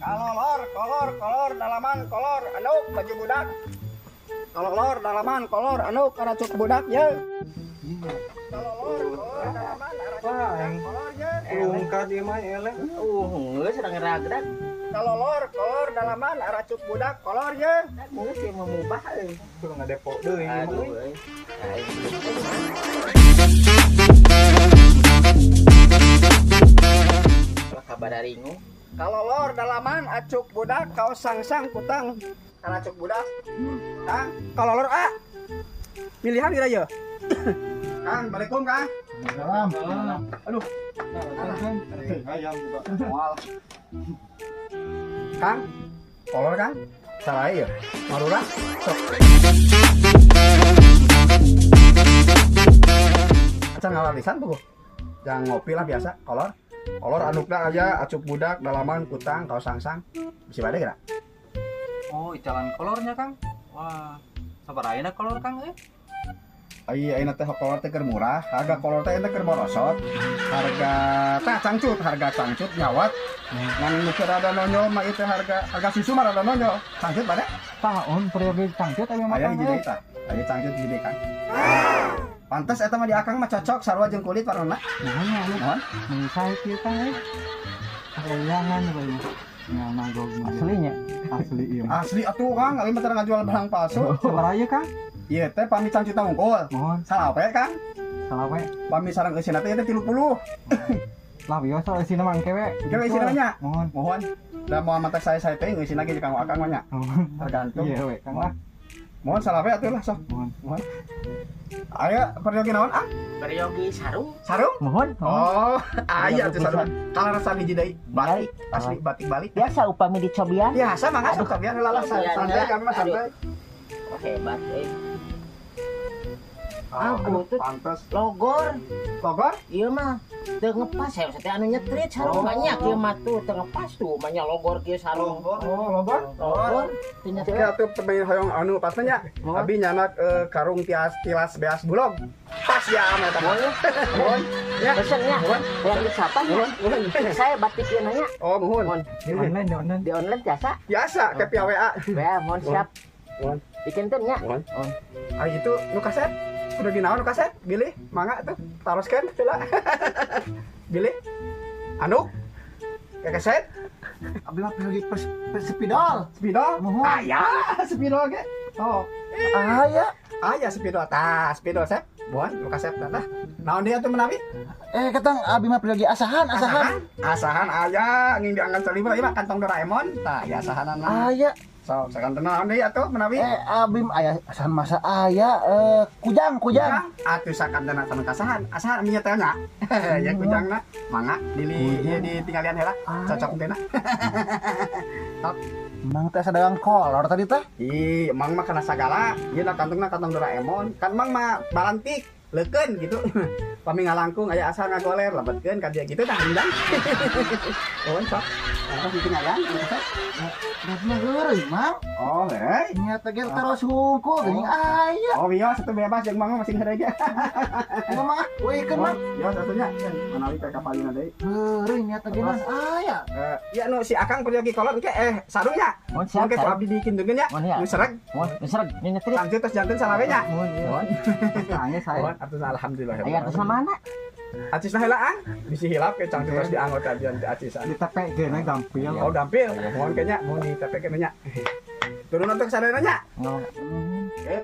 Kalolor, kolor, kolor, dalaman, kolor, anduk, baju budak. Kalolor, dalaman, kolor, anduk, aracuk budak ye. Kalolor, kolor, dalaman, aracuk budak, kolor ye. Lungkah dia mah eleh. Geus sedang ngeragrak. Kalolor, kolor, dalaman, aracuk budak, kolor ye. Geus ieu mah mubah euy. Kudu ngadepok deui ieu mah euy. Kabar ringu. Kalolor dalaman acuk budak kaos sangsang kutang aracuk budak. Kang, kalolor a. Pilihan kira ye. Kang, Assalamualaikum Kang. Salam. Aduh. Ayam juga. Moal. Kang, kolor Kang. Salah ya. Marurah. Sok. Acan ngalalisan tuh. Jangan ngopi lah biasa, kolor. Kolor andukna aja acuk budak dalaman kutang kaos sangsang. Bisi bade geura. Oh, icalan kolornya Kang. Wah, sabaraha ayeuna kolor Kang euy? Ai ayeuna teh kolor teh keur murah, harga kolor teh keur morosot. Harga tah cangcut, harga cangcut nyawat. Ngan nu keur rada nonyol mah ieu teh harga susu mah rada nonyol. Cangcut bade? Tah, on peryogi cangcut aya mah. Aya hiji deui tah. Aya cangcut hiji deui Kang. Pantes eta mah di akang mah cocok sarua jeung kulit warna. Nuhun ya, Nuhun. Menisai kieu Kang euy. Kayangan bae. Nganagog Aslinya. Asli ieu mah. Asli atuh Kang, ari mah teu ngajual barang palsu. Sabaraha ieu Kang? Ieu teh pami cangcut unggul. Mohon, Salawe Kang. salawe. Pami sareng eusina teh ieu teh 30. Lah wios soal eusina mah engke we. Engke we eusina nya. Mohon. Mohon. Da moal matak saya teh eusina ge kanggo akang mah nya. Tergantung. Iya we Kang lah. Mohon salawe atuh lah sok. Mohon. Mohon. Aya peryogi naon ah? Peryogi sarung. Sarung? Mohon. Oh, aya atuh sarung. Kalarasan hiji deui. Batik, asli batik Bali. Biasa upami dicobian. Biasa mangga sok cobian heula lah santai kami mah santai. Oh, hebat euy. Ah, butut. Pantes. Logor. Logor? Ieu mah teu ngepas saya teh anu nyetrit sarung banyak ieu mah tuh teu ngepas tuh banyak logor kieu sarung. Oh, logor. Logor teu nyetrit. Oke atuh pemain hoyong anu pasnya nya. Abi nyanak karung tias tilas beas bulog. Pas ya ame eta mah. Mohon. Ya. Pesen nya. Mohon. Yang disapa nya. Mohon. Saya batik ieu nanya. Oh, mohon. Mohon. Di online, di online. Di online biasa. Biasa ke via WA. WA mohon siap. Mohon. Bikin teh nya. Mohon. Ari itu nu kaset. Udah ginaon nu kaset? Bilih, mangga tuh. Taroskeun heula. Bilih. Anduk. Ke kaset. Abi mah pergi spidol. Spidol. Mohon. Aya, spidol ge. Oh. Aya. Aya spidol. Tah, spidol sep. Mohon nu kasep tah. Naon deui atuh menawi? Ketang abi mah pergi asahan, asahan. Asahan aya nging diangkat salibra ieu mah kantong Doraemon. Tah, ya asahanan. Aya. Sok, sakantenan naon deui atuh menawi? Abi mah aya asahan masa aya kujang, kujang. Atuh sakantenan sareng kasahan. Asahan nya teh nya. Ya kujangna mangga dili ieu ditinggalian heula. Cocok teh na. Mang teh dagang kolor tadi teh. Ih, emang mah kana sagala. Ieu na kantongna kantong Doraemon. Kan mang mah balantik, leukeun gitu. Pami ngalangkung aya asa ngagoler lebetkeun ka dia gitu tah hindang. Mohon sok. Apa ditinggalan? Berarti mah heureuy, Mang. Oh, heuy. Nya teh ge terus hungkul geuning aya. Oh, iya satu bebas jeung mang masih heureuy ge. Kumaha mang ah? Weuikeun mang. Ya satunya manawi ka kapalina deui. Heureuy nya teh ge mah aya. Ya nu si Akang peryogi kolor engke sarungnya. Mohon siap. Engke ku abdi dikindunkeun nya. Mohon ya. Nu sereg. Mohon nu sereg nu nyetrit. Lanjut terus janten salawe nya. Mohon. Mohon. Tanya saya. Mohon atuh alhamdulillah. Aya atas mana? Acisna heula ang. Bisi hilap ke cangcut terus dianggot aja di acisan. Di TPG na gampil. Oh, gampil. Mohon kayaknya mohon di TPG nya. Turun untuk sadayana nya.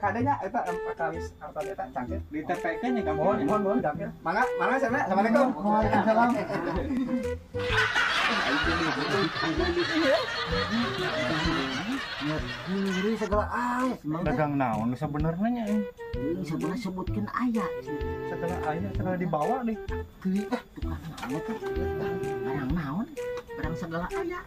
Kadenya eta empat kali harta eta cangcut. Di TPG nya gampil. Mohon, mohon, mohon gampil. Mangga, mangga sana. Assalamualaikum. Waalaikumsalam. Heureuy segala aya mang teh. Dagang naon sebenarnya nya? Ini sebenarnya sebutkeun aya. Segala aya, segala dibawa deh. Tukang naon teh? Barang naon? Barang segala aya.